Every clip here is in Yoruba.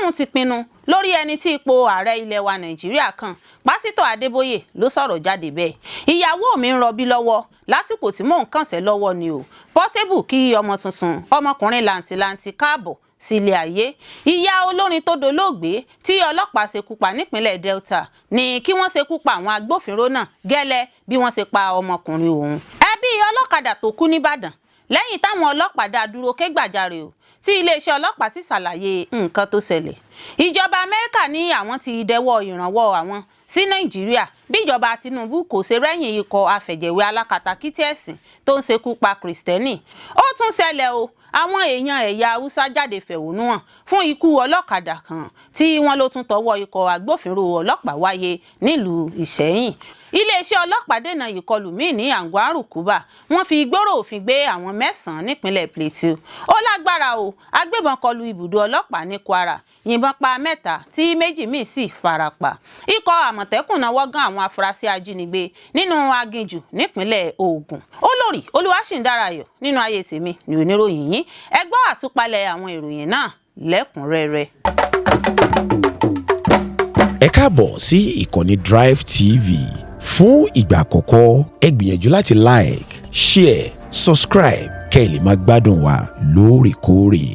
Ọlọ́run ti pinnu lórí ẹni tí ipò ààrẹ ilẹ̀ wa Nàìjíríà kàn. Pásítọ̀ Adébóyè ló sọ̀rọ̀ jáde bẹ́ẹ̀. Ìyàwó mi ń rọbí lọ́wọ́ lásìkò tí mò ń kànṣẹ́ lọ́wọ́ ni o. Possible kí ọmọ tuntun ọmọkùnrin làǹtìlanti káàbọ̀ sílé ayé. Ìyá olórin tó dolóògbé tí ọlọ́pàá ṣekú pa nípínlẹ̀ Delta ní kí wọ́n ṣekú pa àwọn agbófinró náà gẹ́lẹ́ bí wọ́n ṣe pa ọmọkùnrin òun. Ẹbí ọlọ́kadà tó kú nìbàdàn lẹ́yìn táwọn ọlọ́pàá dá dúró ké gbàjarè o, tí iléeṣẹ́ ọlọ́pàá sì ṣàlàyé nǹkan tó ṣẹlẹ̀. Ìjọba Amẹ́ríkà ní àwọn ti dẹwọ́ ìrànwọ́ àwọn sí Nàìjíríà bí ìjọba Tinubu kò ṣe rẹ́yìn ikọ̀ afẹ̀jẹ̀wé alákatakítí ẹ̀sìn tó ń ṣekú pa Kristẹni. Ó tún ṣẹlẹ̀ o, àwọn èèyàn ẹ̀yà Haúsá jáde fẹ̀hónú hàn fún ikú ọlọ́kadà kan tí wọ́n ló tún tọwọ́ ikọ̀ agbófinró ọlọ́pàá wáyé nílùú Ìṣẹ́yìn. Iléeṣẹ́ ọlọ́pàá dènà ìkọlù míì ní Angwan Rukuba, wọ́n fi gbòòrò òfin gbé àwọn mẹ́sàn-án nípínlẹ̀ Plateau. Ó lágbára o, agbébọn kọlu ibùdó ọlọ́pàá ní Kwara, yìnbọn pa mẹ́ta tí méjì míì sì farapa. Ikọ̀ Àmọ̀tẹ́kùn náwó gan àwọn afurasí ajínigbé nínú aginjù nípínlẹ̀ Ògùn. Olórí Olúwaṣìndárayọ̀ nínú ayé tèmi ní oníròyìn yín. Ẹ gbọ́ àtúpalẹ̀ àwọn ìròyìn náà lẹ́kùnrẹ́rẹ́. Ẹ káàbọ̀ sí ìkànnì Drive TV. Fún ìgbà àkọ́kọ́, ẹ gbìyànjú láti like, share, subscribe kẹ́ ẹ lè máa gbádùn wa lóòrèkóòrè.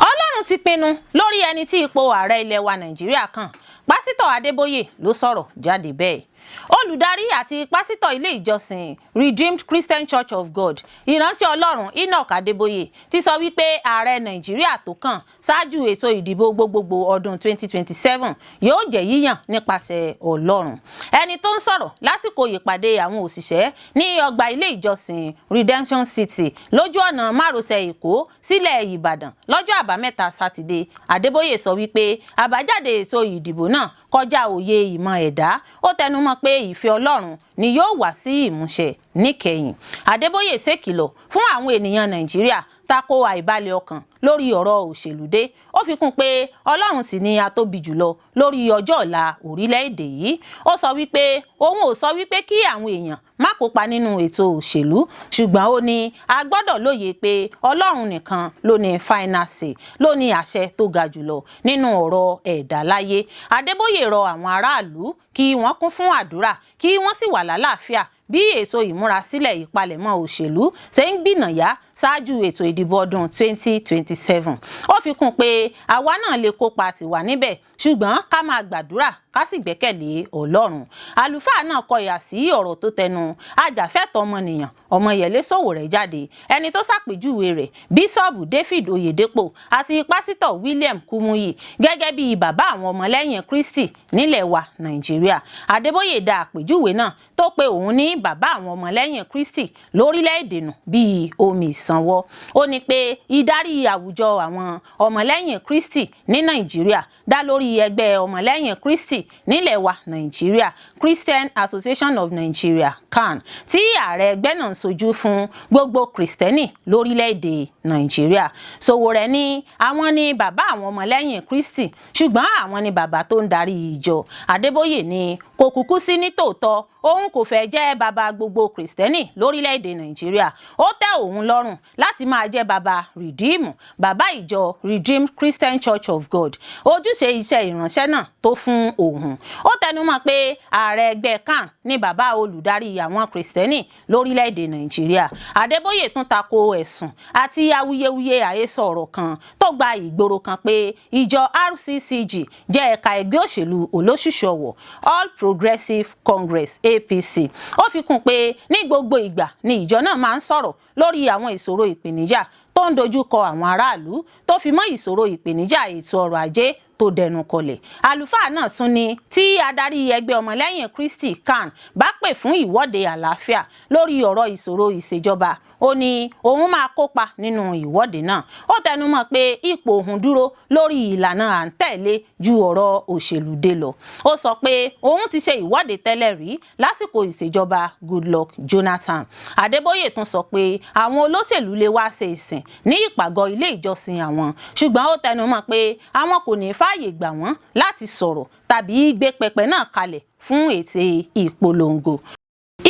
Ọlọ́run ti pinnu lórí ẹni tí ipò ààrẹ ilẹ̀ wa Nàìjíríà kàn. Pásítọ̀ Adébóyè ló sọ̀rọ̀ jáde bẹ́ẹ̀. Olùdarí àti pásítọ̀ ilé ìjọsìn Redeemed Christian Church of God, ìránṣẹ́ Ọlọ́run Enoch Adébóyè, ti sọ wípé ààrẹ Nàìjíríà tó kàn ṣáájú ètò ìdìbò gbogbogbò ọdún 2027 yóò jẹ́ yíyàn nípasẹ̀ Ọlọ́run. Ẹni tó ń sọ̀rọ̀ lásìkò ìpàdé àwọn òṣìṣẹ́ ní ọgbà ilé ìjọsìn Redemption City lójú ọ̀nà márosẹ̀ Èkó sílẹ̀ Ìbàdàn lọ́jọ́ Àbámẹ́ta Sátidé, Adébóyè sọ wípé àbájáde ètò ìdìbò náà kọjá òye ìmọ̀ ẹ̀dá. Ó tẹnumọ́ pé ìfẹ́ Ọlọ́run ni yóò wá sí ìmúṣẹ níkẹyìn. Adébóyè ṣèkìlọ̀ fún àwọn ènìyàn Nàìjíríà tako àìbalẹ̀ ọkàn lórí ọ̀rọ̀ òṣèlú dé. Ó fi kún pé Ọlọ́run sì ni atóbi jùlọ lórí ọjọ́ ọ̀la orílẹ̀-èdè yìí. Ó sọ wípé òun ò sọ wípé kí àwọn èèyàn má kópa nínú ètò òṣèlú, ṣùgbọ́n ó ní a gbọ́dọ̀ lóye pé Ọlọ́run nìkan ló ní final say, ló ní àṣẹ tó ga jùlọ nínú ọ̀rọ̀ ẹ̀dá láyé. Adébóyè rọ àwọn aráàlú kí wọ́n kún fún àdúrà, kí wọ́n sì wà lálàáfíà bí ètò ìmúrasílẹ̀ ìpalẹ̀mọ́ òṣèlú ṣe ń gbìnàyà ṣáájú ètò ìdìbò ọdún 2027. Ó fi kún pé àwa náà lè kópa tiwa níbẹ̀, ṣùgbọ́n ká máa gbàdúrà, ká sì gbẹ́kẹ̀lé Ọlọ́run. Àlùfáà náà kọ ìhà sí ọ̀rọ̀ tó tẹnu ajàfẹ́tọ̀ọ́ ọmọnìyàn Ọmọyẹlé Sowore jáde, ẹni tó ṣàpèjúwe rẹ̀, Bíṣọ́ọ̀bù David Oyedepo àti Pásítọ̀ William Kumuyi, gẹ́gẹ́ bí bàbá àwọn ọmọlẹ́yìn Kristi nílẹ̀ wa Nàìjíríà. Adébóyè dá àpèjúwe náà tó pé òun ní bàbá àwọn ọmọlẹ́yìn Kristi lórílẹ̀‐èdè nù bíi omi ìsanwó. Ó ní pé ìdarí àwùjọ àwọn ọmọlẹ́yìn Kristi ní Nàìjíríà dá lórí ẹgbẹ́ ọmọlẹ́yìn Kristi nílẹ̀ wa Nàìjíríà, Christian Association of Nigeria, CAN, tí ààrẹ ẹgbẹ́ náà ń sojú fún gbogbo Kristẹni lórílẹ̀‐èdè Nàìjíríà. Sowore ní àwọn ní bàbá àwọn ọmọlẹ́yìn Kristi, ṣùgbọ́n àwọn ní bàbá tó ń darí ìjọ. Adébóyè ní kò kúkú sí ní tòótọ́, òun kò fẹ́ jẹ́ bàbá gbogbo Kristẹni lórílẹ̀‐èdè Nàìjíríà. Ó tẹ́ òun lọ́rùn láti máa jẹ́ bàbá Redeem, bàbá ìjọ Redeemed Christian Church of God, ojúṣe iṣẹ́ ìránṣẹ́ náà tó fún òun. Ó tẹnumọ́ pé ààrẹ ẹgbẹ́ CAN ní bàbá olùdarí àwọn Kristẹni lórílẹ̀‐èdè Nàìjíríà. Adébóyè tún tako ẹ̀sùn àti awuyewuye àhesọ ọ̀rọ̀ kan tó gba ìgboro kan pé ìjọ RCCG jẹ́ ẹ̀ka ẹgbẹ́ òṣèlú olóṣùṣù ọ̀wọ̀ All Progressive Congress, APC. Ó fi kún pé ní gbogbo ìgbà ni ìjọ náà máa ń sọ̀rọ̀ lórí àwọn ìṣòro ìpèníjà tó ń dojú kọ àwọn aráàlú, tó fi mọ́ ìṣòro ìpèníjà ètò ọrọ̀ ajé tó dẹnu kọlẹ̀. Àlùfáà náà tún ní tí adarí ẹgbẹ́ ọmọlẹ́yìn Kristi CAN bá pè fún ìwọ́de àlàáfíà lórí ọ̀rọ̀ ìṣòro ìṣèjọba, ó ní òun máa kópa nínú ìwọ́de náà. Ó tẹnumọ́ pé ipò òun dúró lórí ìlànà à ń tẹ̀lé ju ọ̀rọ̀ òṣèlú dé lọ. Ó sọ pé òun ti ṣe ìwọ́de tẹ́lẹ̀ rí lásìkò ìṣèjọba Goodluck Jonathan. Adébóyè tún sọ pé àwọn olóṣèlú lè wá ṣe ìsìn ní ìpàgọ́ ilé ìjọsìn àwọn, ṣùgbọ́n ó tẹnumọ́ pé àwọn kò ní fààyè gbà wọ́n láti sọ̀rọ̀ tàbí gbé pẹpẹ náà kalẹ̀ fún ète ìpolongo.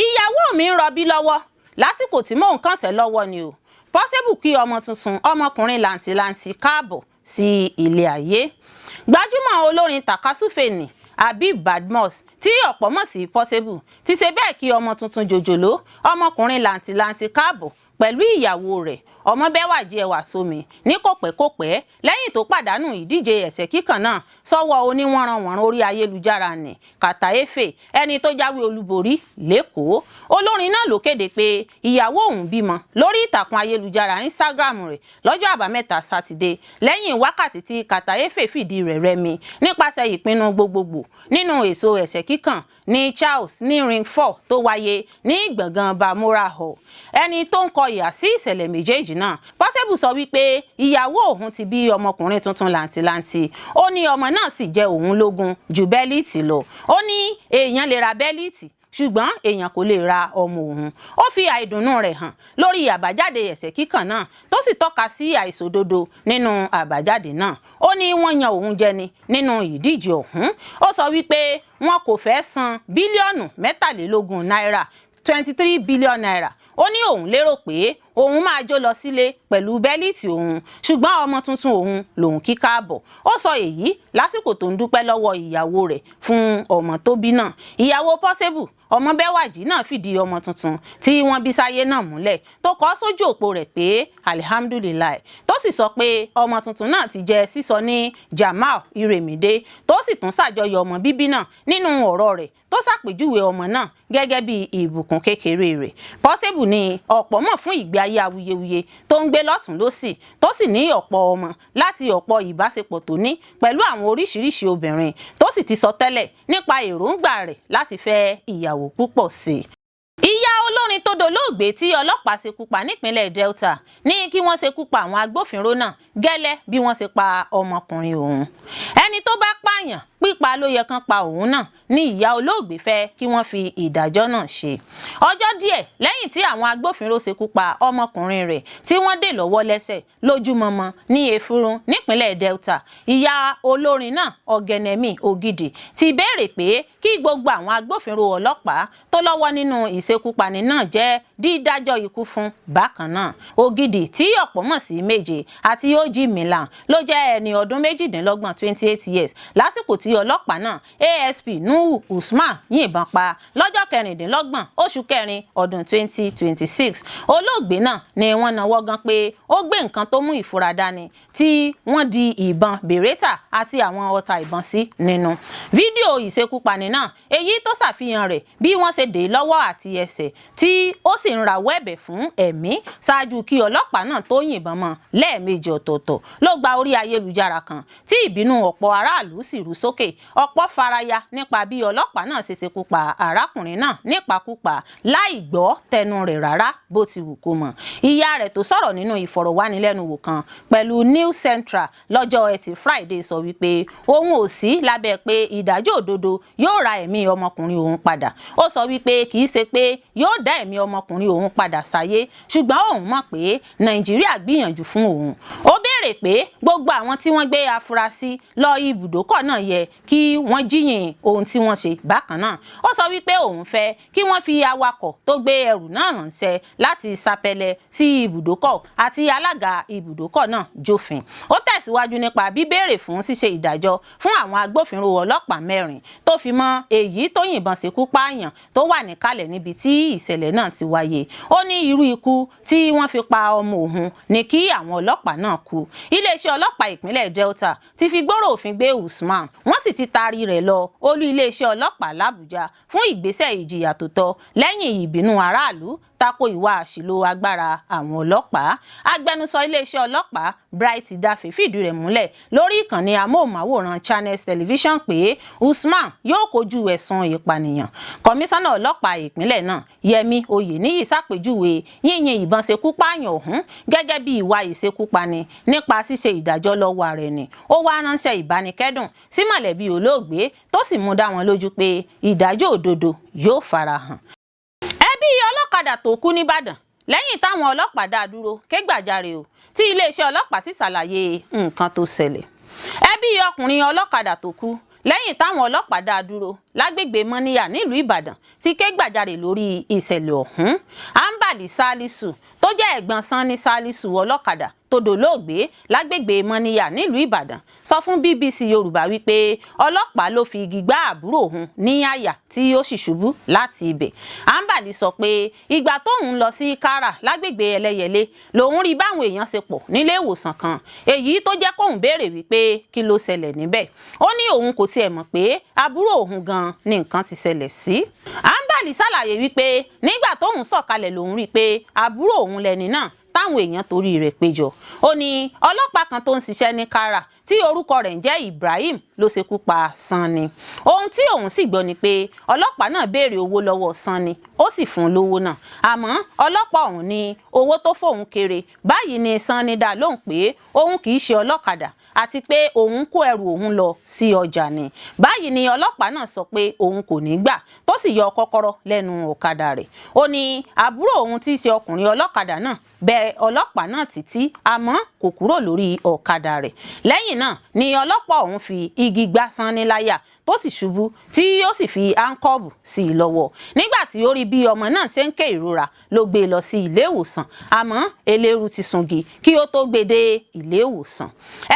Ìyàwó mi ń rọbí lọ́wọ́ lásìkò tí mò ń kànṣẹ́ lọ́wọ́ ni o. Possible kí ọmọ tuntun ọmọkùnrin làǹtìlanti káàbọ̀ sí ilé ayé. Gbajúmọ̀ olórin tàkasúfèé ní Habib Badmus, tí ọ̀pọ̀ mọ̀ sí Portable, ti ṣe bẹ́ẹ̀ kí ọmọ tuntun jòjòló, ọmọkùnrin làǹtìlanti, káàbọ̀ pẹ̀lú ìyàwó rẹ̀ Ọmọbẹ́wàjì Ẹwàsómi ní kòpẹ́kòpẹ́ lẹ́yìn tó pàdánù ìdíje ẹ̀sẹ̀ kíkàn náà sọ́wọ́ oníwọ̀nranwọ̀nran orí ayélujára ní Kàtàéfè, ẹni tó jáwé olúborí l'Ékòó. Olórin náà ló kéde pé ìyàwó òun bímọ lórí ìtàkùn ayélujára Instagram rẹ̀ lọ́jọ́ Àbámẹ́ta Sátidé, lẹ́yìn wákàtí tí Kàtàéfè fìdí rẹ̀ rẹmi nípasẹ̀ ìpinnu gbogbogbò nínú èso ẹ̀sẹ̀ kíkàn ní Charles ní Ring 4 tó wáyé ní gbọ̀ngàn Balmoral Hall. Ẹni tó ń kọ ìhà sí ìṣẹ̀lẹ̀ méjèèjì náà, Portable, sọ wípé ìyàwó òun ti bí ọmọkùnrin tuntun làǹtìlanti. Ó ní ọmọ náà sì jẹ́ òun lógún ju belt lọ. Ó ní èèyàn lè ra belt, ṣùgbọ́n èèyàn kò lè ra ọmọ òun. Ó fi àìdùnnú rẹ̀ hàn lórí àbájáde ẹ̀sẹ̀ kíkàn náà, tó sì tọ́ka sí àìṣòdodo nínú àbájáde náà. Ó ní wọ́n yan òun jẹ ni nínú ìdíje ọ̀hún. Ó sọ wípé wọn kò fẹ́ san bílíọ̀nù 23 náírà, ₦23 billion. Ó ní òun lérò pé òun máa jó lọ sílé pẹ̀lú belt òun, ṣùgbọ́n ọmọ tuntun òun lòun kí káàbọ̀. Ó sọ èyí lásìkò tó ń dúpẹ́ lọ́wọ́ ìyàwó rẹ̀ fún ọmọ tó bí náà. Ìyàwó Portable, Ọmọbẹ́wàjì náà, fìdí ọmọ tuntun tí wọ́n bí sáyé náà múlẹ̀, tó kọ sójú òpó rẹ̀ pé alihamdulilayi, tó sì sọ pé ọmọ tuntun náà ti jẹ́ sísọ ní Jamal Iremide, tó sì tún ṣàjọyọ̀ ọmọ bíbí náà nínú ọ̀rọ̀ rẹ̀, tó ṣàpèjúwe ọmọ náà gẹ́gẹ́ bí ìbùkún kékeré rẹ̀. Portable ní ọ̀pọ̀ mọ̀ fún ìgbé ayé awuyewuye tó ń gbé lọ́tún lọ́sì, tó sì ní ọ̀pọ̀ ọmọ láti ọ̀pọ̀ ìbáṣepọ̀ tó ní pẹ̀lú àwọn oríṣiríṣi obìnrin, tó sì ti sọ tẹ́lẹ̀ nípa èròǹgbà rẹ̀ láti fẹ́ ìyàwó púpọ̀ sí i. Ìyá olórin tó dolóògbé tí ọlọ́pàá ṣekú pa nípínlẹ̀ Delta ní kí wọ́n ṣekú pa àwọn agbófinró náà gẹ́lẹ́ bí wọ́n ṣe pa ọmọkùnrin òun. Ẹni tó bá pààyàn, pípa ló yẹ kán pa òun náà, ní ìyá olóògbé fẹ́ kí wọ́n fi ìdájọ́ náà ṣe. Ọjọ́ díẹ̀ lẹ́yìn tí àwọn agbófinró ṣekú pa ọmọkùnrin rẹ̀ tí wọ́n dè lọ́wọ́ lẹ́sẹ̀ lójúmọmọ ní Efurun nípínlẹ̀ Delta, ìyá olórin náà, Ọ̀gẹ̀nẹ̀mí Ògidì, ti béèrè pé kí gbogbo àwọn agbófinró ọlọ́pàá tó lọ́wọ́ nínú ìṣekúpani náà jẹ́ dídájọ́ ikú fún bákan náà. Ògidì, tí ọ̀pọ̀ mọ̀ sí Méje àti OG Milan, ló jẹ́ ẹni ọdún 28, 28 years, lásìkò tí ọlọ́pàá náà, ASP Nuhu Usman, yìnbọn pa lọ́jọ́ 26 oṣù kẹrin ọdún 2026. Olóògbé náà ni wọ́n náwó gan pé ó gbé nǹkan tó mú ìfura dání tí wọ́n di ìbọn Beretta àti àwọn ọta ìbọn sí nínú. Fídíò ìṣekúpani náà, èyí tó ṣàfihàn rẹ̀ bí wọ́n ṣe dè lọ́wọ́ àti ẹsẹ̀ tí ó sì ń rawọ́ ẹ̀bẹ̀ fún ẹ̀mí ṣáájú kí ọlọ́pàá náà tó yìnbọn mọ́ lẹ́ẹ̀mejì ọ̀tọ̀ọ̀tọ̀, ló gba orí ayélujára kan, tí ìbínú ọ̀pọ̀ aráàlú sì rú sókè. Ọ̀pọ̀ faraya nípa bí ọlọ́pàá náà ṣe ṣekú pa arákùnrin náà nípakúpa láì gbọ́ tẹnu rẹ̀ rárá bó ti wù kó mọ̀. Ìyá rẹ̀ tó sọ̀rọ̀ nínú ìfọ̀rọ̀wánilẹ́nuwò kan pẹ̀lú News Central lọ́jọ́ Ẹtì Friday sọ wípé òun ò sí lábẹ́ pé ìdájọ́ òdodo yóò ra ẹ̀mí ọmọkùnrin òun padà. Ó sọ wípé kì í ṣe pé yóò dá ẹ̀mí ọmọkùnrin òun padà sáyé, ṣùgbọ́n òun mọ̀ pé Nàìjíríà gbìyànjú fún òun. Ó béèrè pé gbogbo àwọn tí wọ́n gbé afurasí lọ ibùdókọ̀ náà yẹ kí wọ́n jíyìn ohun tí wọ́n ṣe bákan náà. Ó sọ wípé òun fẹ́ kí wọ́n fi awakọ̀ tó gbé ẹrù náà ránṣẹ́ láti Sapẹlẹ sí ibùdókọ̀ àti alága ibùdókọ̀ náà jófin. Ó tẹ̀síwájú nípa bíbéèrè fún ṣíṣe ìdájọ́ fún àwọn agbófinró ọlọ́pàá mẹ́rin, tó fi mọ́ èyí tó yìnbọn ṣekú pààyàn tó wà níkàlẹ̀ níbi tí ìṣẹ̀lẹ̀ náà ti wáyé. Ó ní irú ikú tí wọ́n fi pa ọmọ òun ní kí àwọn ọlọ́pàá náà kú. Iléeṣẹ́ ọlọ́pàá ìpínlẹ̀ Delta ti fi gbòòrò òfin gbé Usman, wọ́n sì ti taari rẹ̀ lọ olú iléeṣẹ́ ọlọ́pàá làbújá fún ìgbésẹ̀ ìjìyà tó tọ́, lẹ́yìn ìbínú aráàlú tako ìwà àṣìlò agbára àwọn ọlọ́pàá. Agbẹnusọ iléeṣẹ́ ọlọ́pàá Bright Dafe fìdí rẹ̀ múlẹ̀ lórí ìkànnì amóhùnmáwòrán Channels Television pé Usman yóò kojú ẹ̀sùn ìpànìyàn. Kọmíṣánná ọlọ́pàá ìpínlẹ̀ náà, Yẹmi Oyèníyì, ṣàpèjúwe yíyin ìbọn ṣekú pààyàn ọ̀hún gẹ́gẹ́ bí ìwà ìṣekúpani nípa ṣíṣe ìdájọ́ lọ́wọ́ ara ẹni. Ó wá ránṣẹ́ ìbánikẹ́dùn sí mọ̀lẹ́bí olóògbé, tó sì mú dá wọn lójú pé ìdájọ́ òdodo yóò farahàn. Ẹbí ọlọ́kadà tó kú nìbàdàn lẹ́yìn táwọn ọlọ́pàá dá a dúró ké gbàjarè o, tí iléeṣẹ́ ọlọ́pàá sì ṣàlàyé nǹkan tó ṣẹlẹ̀. Ẹbí ọkùnrin ọlọ́kadà tó kú lẹ́yìn táwọn ọlọ́pàá dá a dúró lágbègbè Mọ́níyà nílùú Ìbàdàn ti ké gbàjarè lórí ìṣẹ̀lẹ̀ ọ̀hún. Ambali Salisu, tó jẹ́ ẹ̀gbọ́n Sanni Salisu, ọlọ́kadà tó tó dolóògbé lágbègbè Mọ́níyà nílùú Ìbàdàn sọ fún BBC Yorùbá wípé ọlọ́pàá ló fi igi gbá àbúrò òun ní àyà tí ó sì ṣubú láti ibẹ̀. Ambali sọ pé ìgbà tóun lọ sí Kára lágbègbè Ẹlẹ́yẹlé lòun rí báwọn èèyàn ṣe pọ̀ nílé ìwòsàn kan, èyí tó jẹ́ kóun béèrè wípé kí ló ṣẹlẹ̀ níbẹ̀. Ó ní òun kò tiẹ̀ mọ̀ pé àbúrò òun gan ni nǹkan ti ṣẹlẹ̀ sí. Ambali ṣàlàyé wípé nígbà tóun sọ̀kalẹ̀ lòun rí i pé àbúrò òun lẹni náà táwọn èèyàn torí rẹ̀ péjọ. Ó ní ọlọ́pàá kan tó ń ṣiṣẹ́ ní Kára tí orúkọ rẹ̀ ń jẹ́ Ibrahim ló ṣekú pa Sanni. Ohun tí òun sì gbọ́ ni pé ọlọ́pàá náà béèrè owó lọ́wọ́ Sanni, ó sì fún un lówó náà, àmọ́ ọlọ́pàá ọ̀hún ní owó tó fóun kéré. Báyìí ni Sanni dá lóhùn pé òun kì í ṣe ọlọ́kadà àti pé òun kó ẹrù òun lọ sí ọjà ni. Báyìí ni ọlọ́pàá náà sọ pé òun kò ní gbà, tó sì yọ kọ́kọ́rọ́ lẹ́nu ọ̀kadà rẹ̀. Ó ní àbúrò òun tí í ṣe ọkùnrin ọlọ́kadà náà bẹ ọlọ́pàá náà títí, àmọ́ kò kúrò lórí ọ̀kadà rẹ̀. Lẹ́yìn náà ni ọlọ́pàá ọ̀hún fi igi gbá Sanni láyà tó sì ṣubú, tí ó sì fi áńkọ́ọ̀bù sí i lọ́wọ́. Nígbà tí ó rí bí ọmọ náà ṣe ń ké ìrora ló gbé e lọ sí ilé ìwòsàn, àmọ́ eléru ti sungi kí ó tó gbé dé ilé ìwòsàn.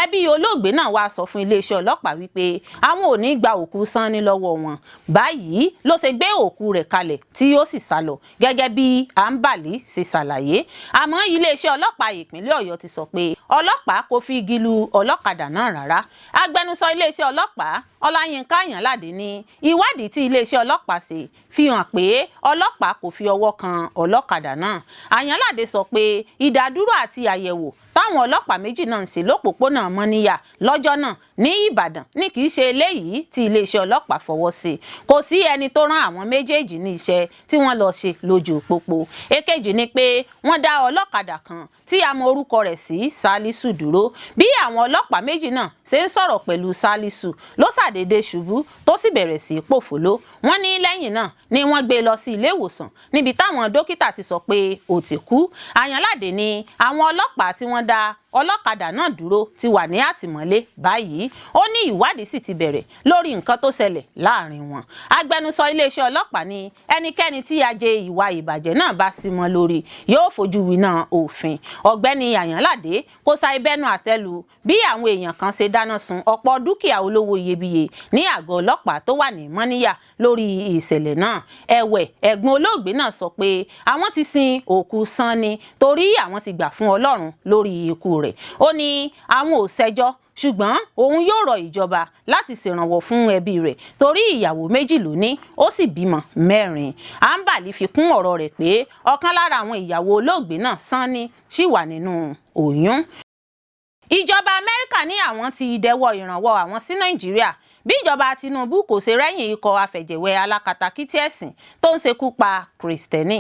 Ẹbí olóògbé náà wá sọ fún iléeṣẹ́ ọlọ́pàá wípé àwọn ò ní gba òkú Sanni lọ́wọ́ wọn. Báyìí ló ṣe gbé òkú rẹ̀ kalẹ̀ tí ó sì sá lọ, gẹ́gẹ́ bí Ambali ṣe ṣàlàyé. Àmọ́ iléeṣẹ́ ọlọ́pàá ìpínlẹ̀ Ọ̀yọ́ ti sọ pé ọlọ́pàá kò fi igi lu ọlọ́kadà náà rárá. Agbẹnusọ iléeṣẹ́ ọlọ́pàá Ọláyínká Àyànládé ní ìwádìí tí iléeṣẹ́ ọlọ́pàá ṣe fi hàn pé ọlọ́pàá kò fi ọwọ́ kan ọlọ́kadà náà. Àyànládé sọ pé ìdádúró àti àyẹ̀wò táwọn ọlọ́pàá méjì náà ń ṣe lópòpónà Mọ́níyà lọ́jọ́ náà ní Ìbàdàn ní kì í ṣe eléyìí tí iléeṣẹ́ ọlọ́pàá fọwọ́ sí. Kò sí ẹni tó rán àwọn méjèèjì ní iṣẹ́ tí wọ́n lọ ṣe lójú pópó. Èkejì ni pé wọ́n dá ọlọ́kadà kan tí a mọ orúkọ rẹ̀ sí Sálísù dúró. Bí àwọn ọlọ́pàá méjì náà ṣe ń sọ̀rọ̀ pẹ̀lú Sálísù ló ṣàdédé ṣubú tó sì bẹ̀rẹ̀ sí í pòfóló. Wọ́n ní lẹ́yìn náà ni wọ́n gbé e lọ sí ilé ìwòsàn níbi táwọn dókítà ti sọ pé ó ti kú. Àyànládé ní àwọn ọlọ́pàá tí wọ́n dá ọlọ́kadà náà dúró ti wà ní àtìmọ́lé báyìí. Ó ní ìwádìí sì ti bẹ̀rẹ̀ lórí nǹkan tó ṣẹlẹ̀ láàrin wọn. Agbẹnusọ iléeṣẹ́ ọlọ́pàá ní ẹnikẹ́ni tí ajé ìwà ìbàjẹ́ náà bá sí mọ́ lórí yóò fojú winá òfin. Ọ̀gbẹ́ni Àyànládé kò sa ibẹ̀nu àtẹ́lu bí àwọn èèyàn kan ṣe dáná sun ọ̀pọ̀ dúkìá olówó iyebíye ní àgọ́ ọlọ́pàá tó wà ní Mọ́níyà lórí ìṣẹ̀lẹ̀ náà. Ẹ̀wẹ̀, ẹ̀gbọ́n olóògbé náà sọ pé àwọn ti sin òkú Sanni torí àwọn ti gbà fún Ọlọ́run lórí ikú rẹ̀. Ó ní àwọn ò ṣẹjọ́, ṣùgbọ́n òun yóò rọ ìjọba láti ṣèrànwọ́ fún ẹbí rẹ̀ torí ìyàwó méjì ló ní, ó sì bímọ mẹ́rin. Ambali fi kún ọ̀rọ̀ rẹ̀ pé ọ̀kan lára àwọn ìyàwó olóògbé náà, Sanni, ṣì wà nínú oyún. Ìjọba Amẹ́ríkà ní àwọn ti dẹwọ́ ìrànwọ́ àwọn sí Nàìjíríà bí ìjọba Tinubu kò ṣe rẹ́yìn ikọ̀ afẹ̀jẹ̀wẹ̀ alákatakítí ẹ̀sìn tó ń ṣekú pa Kristẹni.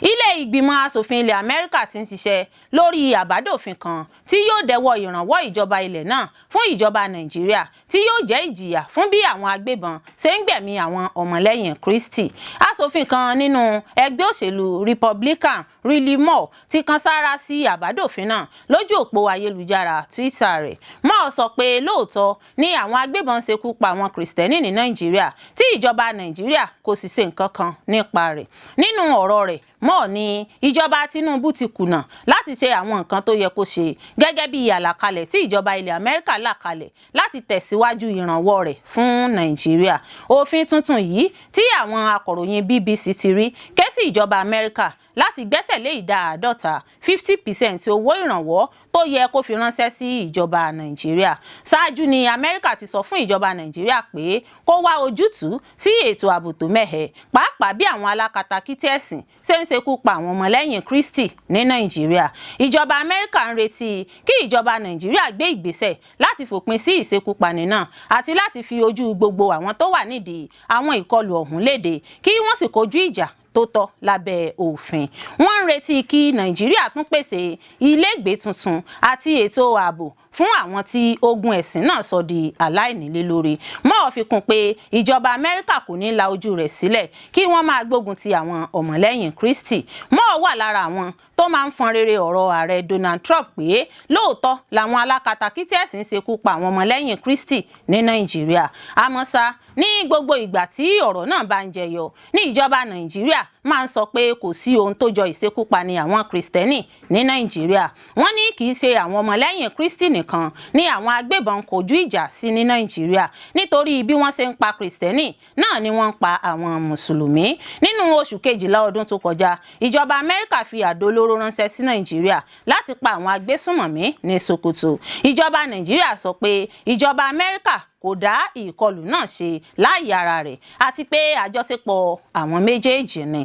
Ilé ìgbìmọ̀ asòfin ilẹ̀ Amẹ́ríkà ti ń ṣiṣẹ́ lórí àbádòfin kan tí yóò dẹwọ́ ìrànwọ́ ìjọba ilẹ̀ náà fún ìjọba Nàìjíríà, tí yóò jẹ́ ìjìyà fún bí àwọn agbébọn ṣe ń gbẹ̀mí àwọn ọmọlẹ́yìn Kristi. Asòfin kan nínú ẹgbẹ́ òṣèlú Republican, Riley Moore, ti kan sáárá sí àbádòfin náà lójú òpó ayélujára Twitter rẹ̀. Moore sọ pé lóòótọ́ ni àwọn agbébọn ṣekú pa àwọn Kristẹni ní Nàìjíríà, tí ìjọba Nàìjíríà kò sì ṣe nǹkan kan nípa rẹ̀. Nínú ọ̀rọ̀ rẹ̀, Moore ní ìjọba Tinubu ti kùnà láti ṣe àwọn nǹkan tó yẹ kó ṣe gẹ́gẹ́ bí àlàkalẹ̀ tí ìjọba ilẹ̀ Amẹ́ríkà là kalẹ̀ láti tẹ̀síwájú ìrànwọ́ rẹ̀ fún Nàìjíríà. Òfin tuntun yìí tí àwọn akọ̀ròyìn BBC ti rí ké sí ìjọba Amẹ́ríkà láti gbẹ́sẹ̀ lé ìdá 50, 50% owó ìrànwọ́ tó yẹ kó fi ránṣẹ́ sí ìjọba Nàìjíríà. Ṣáájú ni Amẹ́ríkà ti sọ fún ìjọba Nàìjíríà pé kó wá ojútùú sí ètò ààbò tó mẹ́hẹ̀, pàápàá bí àwọn alákatakítí ẹ̀sìn ṣe ń ṣekú pa àwọn ọmọlẹ́yìn Kristi ní Nàìjíríà. Ìjọba Amẹ́ríkà ń retí kí ìjọba Nàìjíríà gbé ìgbésẹ̀ láti fòpin sí ìṣekúpani náà àti láti fi ojú gbogbo àwọn tó wà nídìí àwọn ìkọlù ọ̀hún léde, kí wọ́n sì kojú ìjà tó tọ́ lábẹ́ òfin. Wọ́n ń retí kí Nàìjíríà tún pèsè ilégbèé tuntun àti ètò ààbò. Fún àwọn tí ogun ẹ̀sìn náà sọ di aláìnílé lórí. Moore fi kún pé ìjọba Amẹ́ríkà kò ní la ojú rẹ̀ sílẹ̀ kí wọ́n máa gbógun ti àwọn ọmọlẹ́yìn Kristi. Moore wà lára àwọn tó máa ń fọn rere ọ̀rọ̀ ààrẹ Donald Trump pé lóòótọ́ làwọn alákatakítí ẹ̀sìn ṣekú pa àwọn ọmọlẹ́yìn Kristi ní Nàìjíríà. Àmọ́ ṣá, ní gbogbo ìgbà tí ọ̀rọ̀ náà bá ń jẹyọ ní ìjọba Nàìjíríà máa ń sọ pé kò sí ohun tó jọ ìṣekúpani àwọn Kristẹni ní Nàìjíríà. Wọ́n ní kì í ṣe àwọn ọmọlẹ́yìn Kristi nìkan ní àwọn agbébọn kojú ìjà sí ní Nàìjíríà, nítorí bí wọ́n ṣe ń pa Kristẹni náà ni wọ́n ń pa àwọn Mùsùlùmí. Nínú oṣù kejìlá ọdún tó kọjá, ìjọba Amẹ́ríkà fi àdó olóró ránṣẹ́ sí Nàìjíríà láti pa àwọn agbésùnmọ̀mí ní Sokoto. Ìjọba Nàìjíríà sọ pé ìjọba Amẹ́ríkà kò dá ìkọlù náà ṣe láàyè ara rẹ̀ àti pé àjọṣepọ̀ àwọn méjèèjì ni.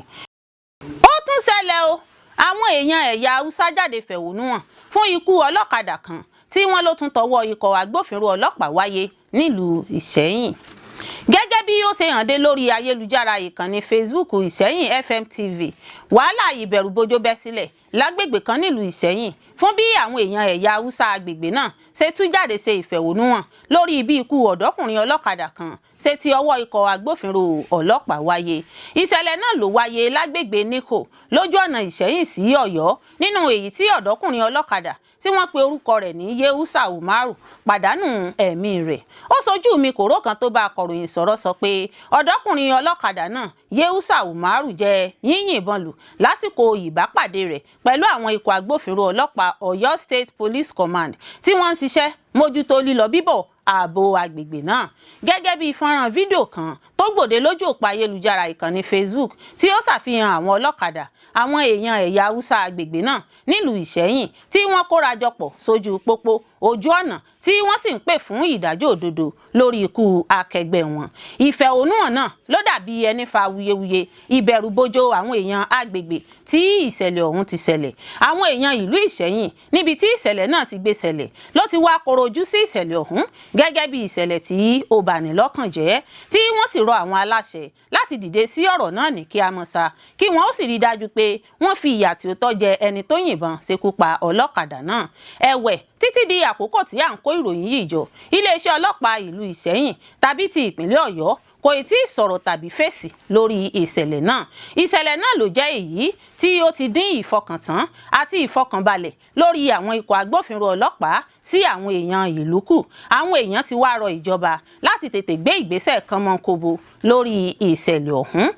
Ó tún ṣẹlẹ̀ o, àwọn èèyàn ẹ̀yà Haúsá jáde fẹ̀hónú hàn fún ikú ọlọ́kadà kan tí wọ́n ló tún tọwọ́ ikọ̀ agbófinró ọlọ́pàá wáyé nílùú Ìṣẹ́yìn. Gẹ́gẹ́ bí ó ṣe hàn dé lórí ayélujára ìkànnì Facebook Ìṣẹ́yìn FM TV, wàhálà ìbẹ̀rùbojo bẹ́ sílẹ̀ lágbègbè kan nílùú Ìṣẹ́yìn fún bí àwọn èèyàn ẹ̀yà Haúsá agbègbè náà ṣe tú jáde ṣe ìfẹ̀hónúhàn lórí bí ikú ọ̀dọ́kùnrin ọlọ́kadà kan ṣe ti ọwọ́ ikọ̀ agbófinró ọlọ́pàá wáyé. Ìṣẹ̀lẹ̀ náà ló wáyé lágbègbè Níkò, lójú ọ̀nà Ìṣẹ́yìn sí Ọ̀yọ́, nínú èyí tí ọ̀dọ́kùnrin ọlọ́kadà tí wọ́n pe orúkọ rẹ̀ ní Yehusa Umaru pàdánù ẹ̀mí rẹ̀. Ó sojú mi kòró kan tó bá akọ̀ròyìn sọ̀rọ̀ sọ pé ọ̀dọ́kùnrin ọlọ́kadà náà, Yehusa Umaru, jẹ́ yíyìnbọn lù lásìkò ìbápàdé rẹ̀ pẹ̀lú àwọn ikọ̀ agbófinró ọlọ́pàá Ọ̀yọ́ State Police Command tí wọ́n ń ṣiṣẹ́ mójútó lílọ bíbọ̀ ààbò agbègbè náà. Gẹ́gẹ́ bí fọ́nrán fídíò kan tó gbòde lójú òpó ayélujára ìkànnì Facebook tí ó ṣàfihàn àwọn ọlọ́kadà àwọn èèyàn ẹ̀yà Haúsá agbègbè náà nílùú Ìṣẹ́yìn tí wọ́n kóra jọpọ̀ sójú pópó ojú ọ̀nà, tí wọ́n sì ń pè fún ìdájọ́ òdodo lórí ikú akẹgbẹ́ wọn. Ìfẹ̀hónúhàn náà ló dàbí ẹni fa wuyewuye ìbẹ̀rùbojo àwọn èèyàn agbègbè tí ìṣẹ̀lẹ̀ ọ̀hún ti ṣẹlẹ̀. Àwọn èèyàn ìlú Ìṣẹ̀yìn níbi tí ìṣẹ̀lẹ̀ náà ti gbé ṣẹlẹ̀ ló ti wá koro ojú sí ìṣẹ̀lẹ̀ ọ̀hún gẹ́gẹ́ bí ìṣẹ̀lẹ̀ tí ó bani lọ́kàn jẹ́, tí wọ́n sì rọ àwọn aláṣẹ láti dìde sí ọ̀rọ̀ náà ní kí á mọ̀ sá, kí wọ́n ó sì rí dájú pé wọ́n fi ìyà tí ó tọ́ jẹ ẹni tó yìnbọn ṣekú pa ọlọ́kadà náà. Ẹ̀wẹ̀, títí di àkókò tí à ń kó ìròyìn yìí jọ, iléeṣẹ́ ọlọ́pàá ìlú Ìṣẹ́yìn tàbí ti ìpínlẹ̀ Ọ̀yọ́ kò tí ì sọ̀rọ̀ tàbí fèsì lórí ìṣẹ̀lẹ̀ náà. Ìṣẹ̀lẹ̀ náà ló jẹ́ èyí tí ó ti dín ìfọkàntán àti ìfọkànbalẹ̀ lórí àwọn ikọ̀ agbófinró ọlọ́pàá sí àwọn èèyàn ìlú kù. Àwọn èèyàn ti wá rọ ìjọba láti tètè gbé ìgbésẹ̀ kánmọ́nkóbó lórí ìṣẹ̀lẹ̀ ọ̀hún.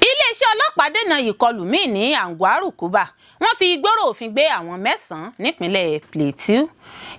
Iléeṣẹ́ ọlọ́pàá dènà ìkọlù míì ní Angwan Rukuba, wọ́n fi gbòòrò òfin gbé àwọn mẹ́sàn-án nípínlẹ̀ Plateau.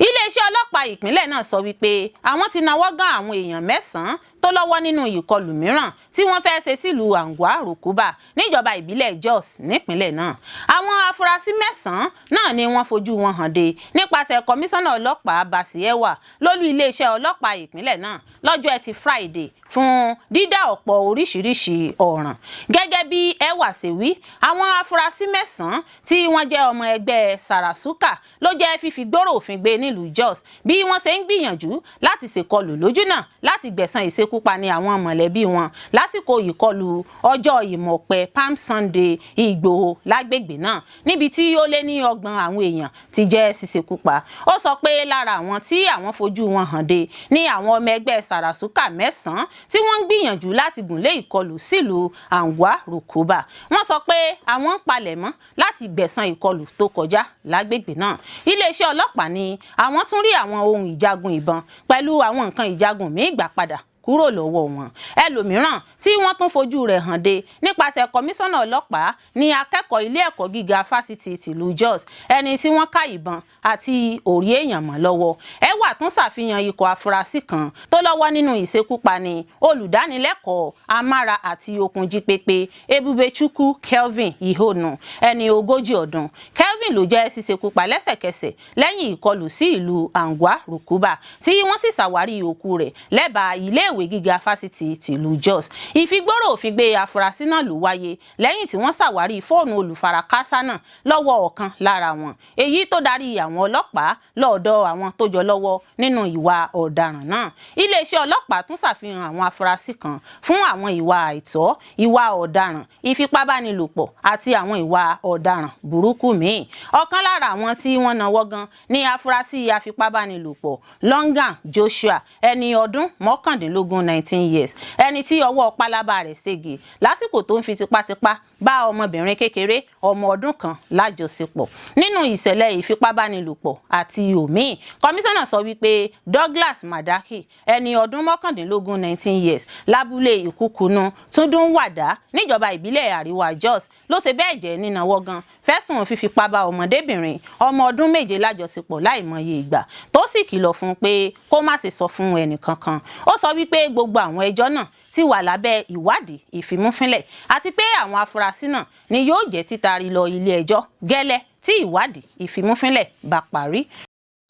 Iléeṣẹ́ ọlọ́pàá ìpínlẹ̀ náà sọ wípé àwọn ti nawọ́ gán àwọn èèyàn mẹ́sàn-án tó lọ́wọ́ nínú ìkọlù mìíràn tí wọ́n fẹ́ ṣe sílùú Angwan Rukuba níjọba ìbílẹ̀ Jos nípínlẹ̀ náà. Àwọn afurasí mẹ́sàn-án náà ni wọ́n fojú wọn hàn dé nípasẹ̀ kọmíṣánná ọlọ́pàá Bassey Ewa lólú iléeṣẹ́ ọlọ́pàá ìpínlẹ̀ náà lọ́jọ́ Ẹtì Friday fún dídá ọ̀pọ̀ oríṣiríṣi ọ̀ràn. Gẹ́gẹ́ bí Ewa ṣe wí, àwọn afurasí mẹ́sàn-án tí wọ́n jẹ́ ọmọ ẹgbẹ́ Sarasuka ló jẹ́ fífi gbòòrò òfin gbé nílùú Jos bí wọ́n ṣe ń gbìyànjú láti ṣèkọlù lójúnà láti gbẹ̀san ìṣekúpani àwọn mọ̀lẹ́bí wọn lásìkò ìkọlù ọjọ́ Ìmọ̀pẹ, Palm Sunday, Ìgbòho lágbègbè náà, níbi tí ó lé ní 30 àwọn èèyàn ti jẹ́ ṣíṣekúpa. Ó sọ pé lára àwọn tí àwọn fojú wọn hàn dé ní àwọn ọmọ ẹgbẹ́ Sarasuka mẹ́sàn-án tí wọ́n ń gbìyànjú láti gùnlé ìkọlù sílùú Angwan Rukuba. Wọ́n sọ pé àwọn ń palẹ̀mọ́ láti gbẹ̀san ìkọlù tó kọjá lágbègbè náà. Iléeṣẹ́ ọlọ́pàá ní àwọn tún rí àwọn ohun ìjagun ìbọn pẹ̀lú àwọn nǹkan ìjagun míì gbà padà kúrò lọ́wọ́ wọn. Ẹlòmíràn tí wọ́n tún fojú rẹ̀ hàn dé nípasẹ̀ kọmíṣánná ọlọ́pàá ní akẹ́kọ̀ọ́ ilé ẹ̀kọ́ gíga fásitì tìlú Jos, ẹni tí wọ́n ká ìbọn àti òrí èèyàn mọ́ lọ́wọ́. Ewa tún ṣàfihàn ikọ̀ afurasí kan tó lọ́wọ́ nínú ìṣekúpani olùdánilẹ́kọ̀ọ́ amára àti okun jí pépé Ebubechukwu Kelvin Ihonu, ẹni 40 ọdún. Kelvin ló jẹ́ ṣíṣekúpa lẹ́sẹ̀kẹsẹ̀ lẹ́yìn ìkọlù sí ìlú Angwan Rukuba, tí wọ́n sì ṣàwárí òkú rẹ̀ lẹ́bàá ilé. Iléèwé gíga fásitì tìlú Jos. Ìfigbórò òfin gbé afurasí náà ló wáyé lẹ́yìn tí wọ́n ṣàwárí fóònù olùfarakásá náà lọ́wọ́ ọ̀kan lára wọn, èyí tó darí àwọn ọlọ́pàá lọ́ọ̀dọ̀ àwọn tó jọ lọ́wọ́ nínú ìwà ọ̀daràn náà. Iléeṣẹ́ ọlọ́pàá tún ṣàfihàn àwọn afurasí kan fún àwọn ìwà àìtọ́, ìwà ọ̀daràn, ìfipábánilòpọ̀ àti àwọn ìwà ọ̀daràn burúkú míì. Ọ̀kan lára àwọn tí wọ́n náwó gan ní afurasí afipábánilòpọ̀ Longan Joshua, ẹni ọdún 19, 19 years, ẹni tí ọwọ́ pálábá rẹ̀ ségi lásìkò tó ń fi tipátipá bá ọmọbìnrin kékeré ọmọ ọdún 1 lájọṣepọ̀ nínú ìṣẹ̀lẹ̀ ìfipábánilòpọ̀ àti òmíì. Kọmíṣánná sọ wípé Douglas Madaki, ẹni ọdún 19, 19 years, lábúlé Ìkúkúnú, Túndúnwàdá, níjọba ìbílẹ̀ Àríwá Jos, ló ṣe bẹ́ẹ̀ jẹ́ nínáwó gan fẹ̀sùn fífipá bá ọmọdébìnrin ọmọ ọdún 7 lájọṣepọ̀ láìmọye ìgbà, tó sì kìlọ̀ fún un pé kó má ṣe sọ fún ẹnìkankan. Ó sọ wípé gbogbo àwọn ẹjọ́ náà ti wà lábẹ́ ìwádìí ìfimúfínlẹ̀ àti pé àwọn afurasí náà ni yóò jẹ́ títari lọ ilé ẹjọ́ gẹ́lẹ́ tí ìwádìí ìfimúfínlẹ̀ bá parí.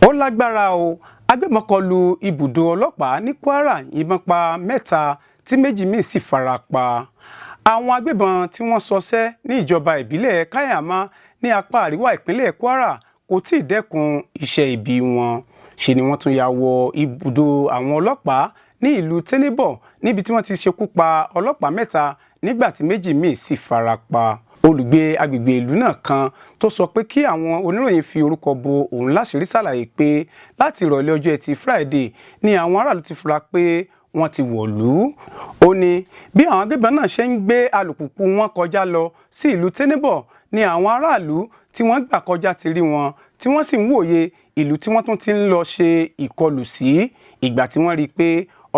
Ó lágbára o! Agbébọn kọlu ibùdó ọlọ́pàá ní Kwara, yìnbọn pa mẹ́ta tí méjì míì sì fara pa. Àwọn agbébọn tí wọ́n ṣọṣẹ́ ní ìjọba ìbílẹ̀ Kaiama ní apá àríwá ìpínlẹ̀ Kwara kò tí ì dẹ́kun iṣẹ́ ibi wọn. Ṣe ni wọ́n tún ya wọ ibùdó àwọn ọlọ́pàá ní ìlú Tẹ́níbọ̀, níbi tí wọ́n ti ṣekú pa ọlọ́pàá mẹ́ta nígbà tí méjì míì sì fara pa. Olùgbé agbègbè ìlú náà kan tó sọ pé kí àwọn oníròyìn fi orúkọ bo òun láṣìírí ṣàlàyé pé láti ìrọ̀lẹ́ ọjọ́ Ẹtì Friday ni àwọn aráàlú ti fura pé wọ́n ti wọ̀lú. Ó ní bí àwọn agbébọn náà ṣe ń gbé alùpùpù wọn kọjá lọ sí ìlú Tẹ́níbọ̀ ni àwọn aráàlú tí wọ́n gbà kọjá ti rí wọn, tí wọ́n sì ń wòye ìlú tí wọ́n tún ti ń lọ ṣe ìkọlù sí. Ìgbà tí wọ́n rí i pé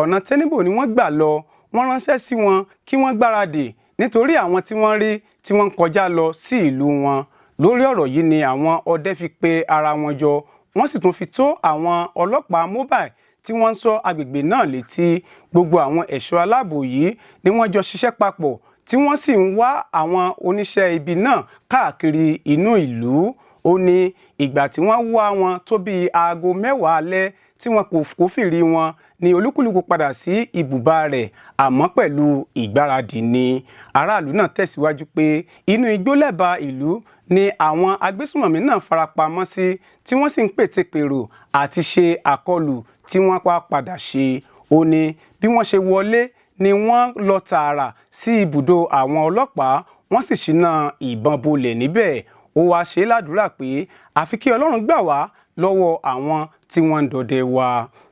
ọ̀nà Tẹ́níbò ni wọ́n gbà lọ, wọ́n ránṣẹ́ sí wọn kí wọ́n gbáradì nítorí àwọn tí wọ́n rí tí wọ́n ń kọjá lọ sí ìlú wọn. Lórí ọ̀rọ̀ yìí ni àwọn ọdẹ fi pe ara wọn jọ, wọ́n sì tún fi tó àwọn ọlọ́pàá mobile tí wọ́n ń ṣọ́ agbègbè náà létí. Gbogbo àwọn ẹ̀ṣọ́ aláàbò yìí ni wọ́n jọ ṣiṣẹ́ papọ̀, tí wọ́n sì ń wá àwọn oníṣẹ́ ibi náà káàkiri inú ìlú. Ó ní ìgbà tí wọ́n wá wọn tó bíi aago 10 alẹ́ tí wọn kò kófìrí wọn ni olúkúlùkù padà sí ibùba rẹ̀, àmọ́ pẹ̀lú ìgbáradì ni. Aráàlú náà tẹ̀síwájú pé inú igbó lẹ́bàá ìlú ni àwọn agbésùmọ̀mí náà farapamọ́ sí, tí wọ́n sì ń pètèpèrò àti ṣe àkọlù tí wọ́n wá padà ṣe. Ó ní bí wọ́n ṣe wọlé ni wọ́n lọ tààrà sí ibùdó àwọn ọlọ́pàá, wọ́n sì ṣínà ìbọn bolẹ̀ níbẹ̀. Ó wáá ṣe é ládùúrà pé àfi kí Ọlọ́run gbà wá lọ́wọ́ àwọn tí wọ́n ń dọdẹ wa.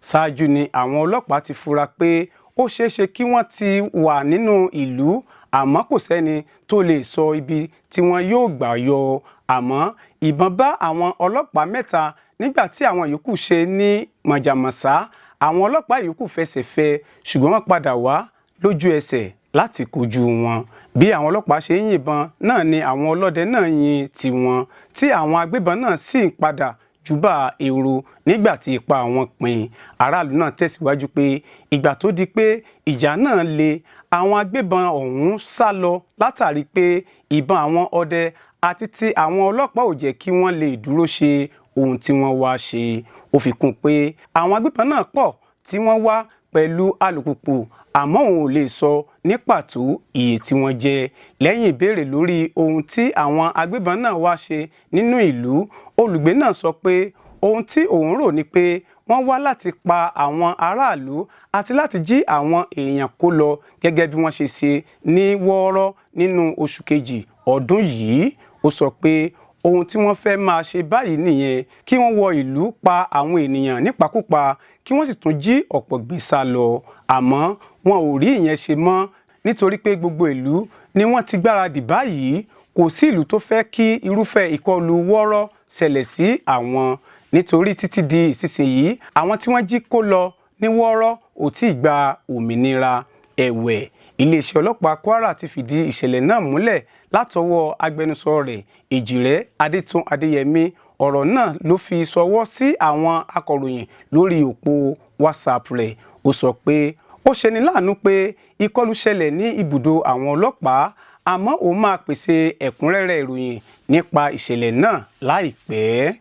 Ṣáájú ni àwọn ọlọ́pàá ti fura pé ó ṣeéṣe kí wọ́n ti wà nínú ìlú, àmọ́ kò sẹ́ni tó lè sọ ibi tí wọ́n yóò gbà yọ. Àmọ́ ìbọn bá àwọn ọlọ́pàá mẹ́ta nígbà tí àwọn yòókù ṣe ní mọ̀jàmọ̀sá. Àwọn ọlọ́pàá yòókù fẹsẹ̀ fẹ́, ṣùgbọ́n wọ́n padà wá lójú ẹsẹ̀ láti kojú wọn. Bí àwọn ọlọ́pàá ṣe ń yìnbọn náà ni àwọn ọlọ́dẹ náà yin tiwọn, tí àwọn agbébọn náà sì ń padà júbà èrò nígbà tí ipa wọn pin. Aráàlú náà tẹ̀síwájú pé ìgbà tó di pé ìjà náà le, àwọn agbébọn ọ̀hún sá lọ látàrí pé ìbọn àwọn ọdẹ àti ti àwọn ọlọ́pàá ò jẹ́ kí wọ́n lè dúró ṣe ohun tí wọ́n wá ṣe. Ó fi kún pé àwọn agbébọn náà pọ̀ tí wọ́n wá pẹ̀lú alùpùpù, àmọ́ òun ò lè sọ ní pàtó iye tí wọ́n jẹ́. Lẹ́yìn ìbéèrè lórí ohun tí àwọn agbébọn náà wá ṣe nínú ìlú, olùgbé náà sọ pé ohun tí òun rò ni pé wọ́n wá láti pa àwọn aráàlú àti láti jí àwọn èèyàn kó lọ, gẹ́gẹ́ bí wọ́n ṣe ṣe ní Wọ́ọ́rọ́ nínú oṣù kejì ọdún yìí. Ó sọ pé ohun tí wọ́n fẹ́ máa ṣe báyìí nìyẹn, kí wọ́n wọ ìlú pa àwọn ènìyàn nípakúpa, kí wọ́n sì tún jí ọ̀pọ̀ gbé sá lọ. Àmọ́ wọn ò rí ìyẹn ṣe mọ́ nítorí pé gbogbo ìlú ni wọ́n ti gbáradì báyìí. Kò sí ìlú tó fẹ́ kí irúfẹ́ ìkọlù Wọ́ọ́rọ́ ṣẹlẹ̀ sí àwọn, nítorí títí di ìsinsìnyí, àwọn tí wọ́n jí kó lọ ní Wọ́ọ́rọ́ ò tí ì gba òmìnira. Ẹ̀wẹ̀, iléeṣẹ́ ọlọ́pàá Kwara ti fìdí ìṣẹ̀lẹ̀ náà múlẹ̀ látọwọ́ agbẹnusọ rẹ̀, Èjìrẹ́ Adétún Adéyẹmí. Ọ̀rọ̀ náà ló fi ṣọwọ́ sí àwọn akọ̀ròyìn lórí òpó WhatsApp rẹ̀. Ó sọ pé ó ṣeni láàánú pé ìkọlù ṣẹlẹ̀ ní ibùdó àwọn ọlọ́pàá, àmọ́ òun máa pèsè ẹ̀kúnrẹ́rẹ́ ìròyìn nípa ìṣẹ̀lẹ̀ náà láìpẹ́.